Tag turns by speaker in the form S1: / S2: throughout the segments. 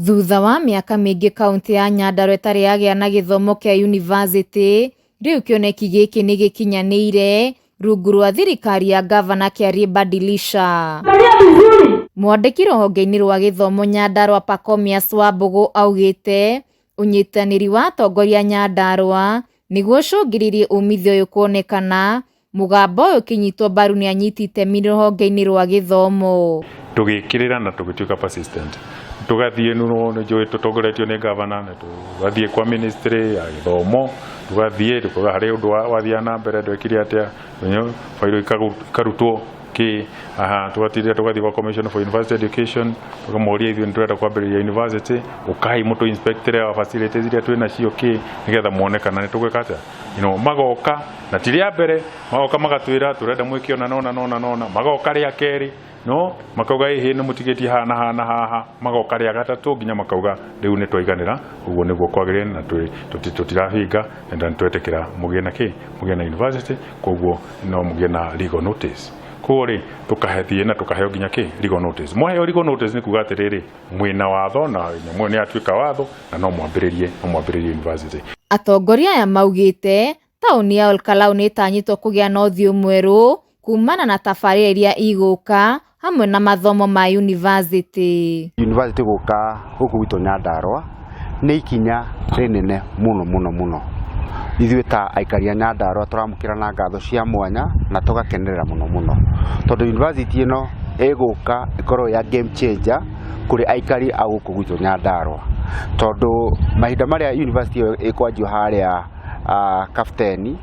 S1: Thutha wa mĩaka mĩingĩ kauntĩ ya Nyandarua ĩtarĩ yagĩa na gĩthomo kĩa yunivasĩtĩ, rĩu kĩoneki gĩkĩ nĩ gĩkinyanĩire rungu rwa thirikari ya ngavana Kĩarie Badilisha. Mwandĩki rũhonge-inĩ rwa gĩthomo Nyandarua Pacomius Wambũgũ augĩte ũnyitanĩri wa atongoria Nyandarua nĩguo ũcũngĩrĩirie umithio ũyũ kuonekana. Mũgambo ũyũ ũkĩnyitwo mbaru nĩ anyiti itemi rũhonge-inĩ rwa gĩthomo.
S2: Tũgĩkĩrĩra na tũgĩtuĩka persistent, tũgathiĩ nĩ njũĩ tũtongoretio nĩ gavana, na tũgathiĩ kwa ministry ya gĩthomo, tũgathiĩ tũkauga harĩ ũndũ wathiaga na mbere, ndwekire atĩa, bairo ikarutwo kĩ, aha, tũgatindĩra tũgathiĩ gwa Commission for University Education, tũkamoria ithuĩ nĩ tũrenda kwambĩrĩria university, ũkai mũtũ inspect our facilities iria twĩ nacio kĩ, nĩgetha muone kana nĩ tũgwĩka atĩa. Magoka na ti rĩa mbere, magoka magatwĩra tũrenda mwĩke ona nona nona nona, magoka rĩa kerĩ no makauga ĩhĩ nĩ mũtigĩtie haha na haha na haha, magoka rĩa gatatũ nginya makauga rĩu nĩ twaiganĩra, ũguo nĩguo kwagĩrĩire na tũtirabinga na nĩ twetĩkĩra mũgĩe na kĩ, mũgĩe na university, koguo no mũgĩe na legal notice. Koguo rĩ tũkahethiĩ na tũkaheo nginya kĩ, legal notice. Mwaheo legal notice nĩ kuga atĩrĩrĩ, mwĩna watho na nyamũ ĩyo nĩ yatuĩka watho na no mwambĩrĩrie, no mwambĩrĩrie university.
S1: Atongoria aya maugĩte taũni ya Olkalau nĩ ĩtanyĩtwo kũgĩa na ũthiũ mwerũ kumana na tabarĩra iria igũka hamwe na mathomo ma yunivasĩtĩ.
S3: Yunivasĩtĩ gũka gũkũ gwitũ Nyandarua nĩ ikinya rĩnene mũno mũno mũno. Ithuĩ ta aikari a Nyandarua tũramũkĩra na ngatho cia mwanya na tũgakenerera mũno mũno, tondũ yunivasĩtĩ ĩno ĩgũka ĩkorwo ya game changer kũrĩ aikari a gũkũ gwitũ Nyandarua, tondũ mahinda marĩa yunivasĩtĩ ĩyo ĩkwanjio harĩa Kapteni,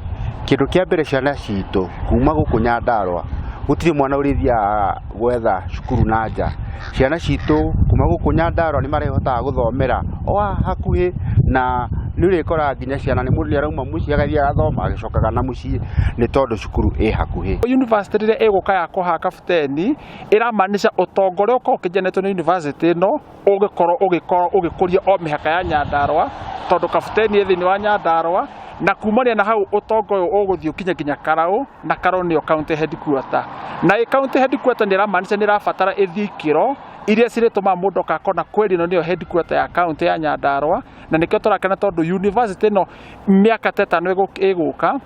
S3: kĩndũ kĩa mbere ciana citũ kuma gũkũ Nyandarua gũtirĩ mwana ũrĩthiaga gwetha cukuru na nja. Ciana citũ kuma gũkũ Nyandarua nĩ marĩhotaga gũthomera o haha hakuhĩ, na nĩ ũrĩkoraga nginya ciana mũndũ nĩ arauma mũciĩ agathiĩ agathoma agĩcokaga na mũciĩ nĩ tondũ cukuru ĩ hakuhĩ.
S4: Yunivasĩtĩ rĩrĩa ĩgũka yakwo haha Kapteni, ĩramaanisha ũtonga ũrĩa ũkoragwo ũkĩgenerate nĩ yunivasĩtĩ ĩno ũgĩkorwo ũgĩkorwo ũgĩkũria o mĩhaka ya Nyandarua, tondũ Kapteni ĩ thĩinĩ wa Nyandarua, na kumania na hau ũtonga ũyũ ũgũthiĩ ũkinye nginya Karau, na Karau nĩyo county headquarter. Na ĩ county headquarter nĩ ĩramaanisha nĩ ĩrabatara ĩthiĩ ikĩro iria cirĩtũmaga mũndũ oka akona kweli ĩno nĩyo headquarter ya county ya Nyandarua, na nĩkĩo tũrakena tondũ university ĩno mĩaka ta ĩtano ĩgũka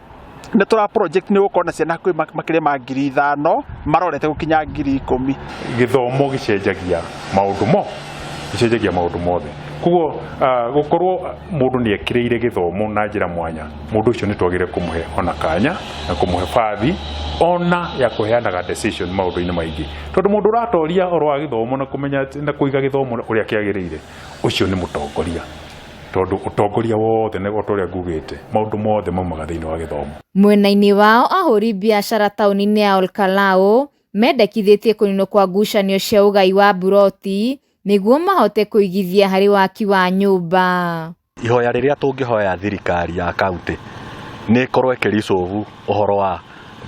S4: nĩ tũra project nĩ gũkorwo na ciana hakuhĩ makĩria ma 5,000 marorete gũkinya 10,000.
S2: Gĩthomo gĩcenjagia maũndũ mo, gĩcenjagia maũndũ mothe. Koguo gũkorwo mũndũ nĩ ekĩrĩire gĩthomo na njĩra mwanya, mũndũ ũcio nĩ twagĩrĩire kũmũhe ona kanya na kũmũhe bathi ona ya kũheanaga decision maũndũ-inĩ maingĩ. Tondũ mũndũ ũratoria ũhoro wa gĩthomo na kũmenya na kũiga gĩthomo ũrĩa kĩagĩrĩire, ũcio nĩ mũtongoria. Tondũ ũtongoria wothe o ta ũrĩa ngugĩte, maũndũ mothe maumaga thĩinĩ wa gĩthomo.
S1: Mwena-inĩ wao ahũri biacara taũni-inĩ ya Olkalau mendekithĩtie kũninwo kwa ngucanio cia ũgai wa mburoti nĩguo mahote kũigithia harĩ waki wa nyũmba.
S5: Ihoya rĩrĩa tũngĩhoya thirikari ya kaunti nĩ ĩkorwo ĩkĩ resolve ũhoro wa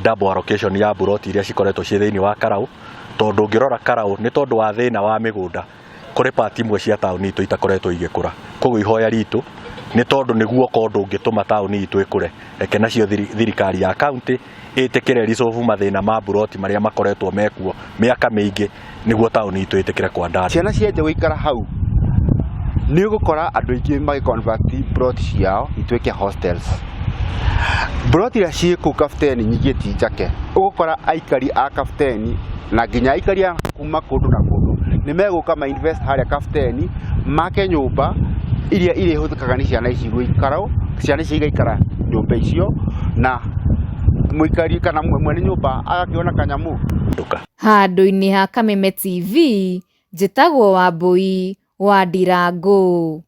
S5: double allocation ya mburoti iria cikoretwo ciĩ thĩinĩ wa Karau, tondũ ũngĩrora Karau nĩ tondũ wa thĩna wa mĩgũnda kũrĩ part imwe cia taũni itũ itakoretwo igĩkũra. Koguo ihoya ritũ nĩ tondũ nĩguo okorwo ndũngĩtũma taũni itũ ĩkũre, reke nacio thirikari ya kaunti ĩtĩkĩre resolve mathĩna ma mburoti marĩa makoretwo mekuo mĩaka mĩingĩ nĩguo taũni itũ ĩtĩkĩre kwandandũka.
S3: Ciana cianjia gũikara hau nĩ ũgũkora andũ aingĩ magĩ convert plot ciao ituĩke hostels. Plot iria ciĩ kũu Kapteni nyingĩ ti njake, ũgũkora aikari a Kapteni na nginya aikari a kuma kũndũ na kũndũ nĩ megũka ma invest harĩa Kapteni, make nyũmba iria irĩhũthĩkaga nĩ ciana ici gũikara, ciana ici igaikara nyũmba icio na mũikari kana mwene nyũmba agakĩona kanyamũ.
S1: Handũ-inĩ ha Kameme TV, njĩtagwo Wambũi wa Ndirangũ.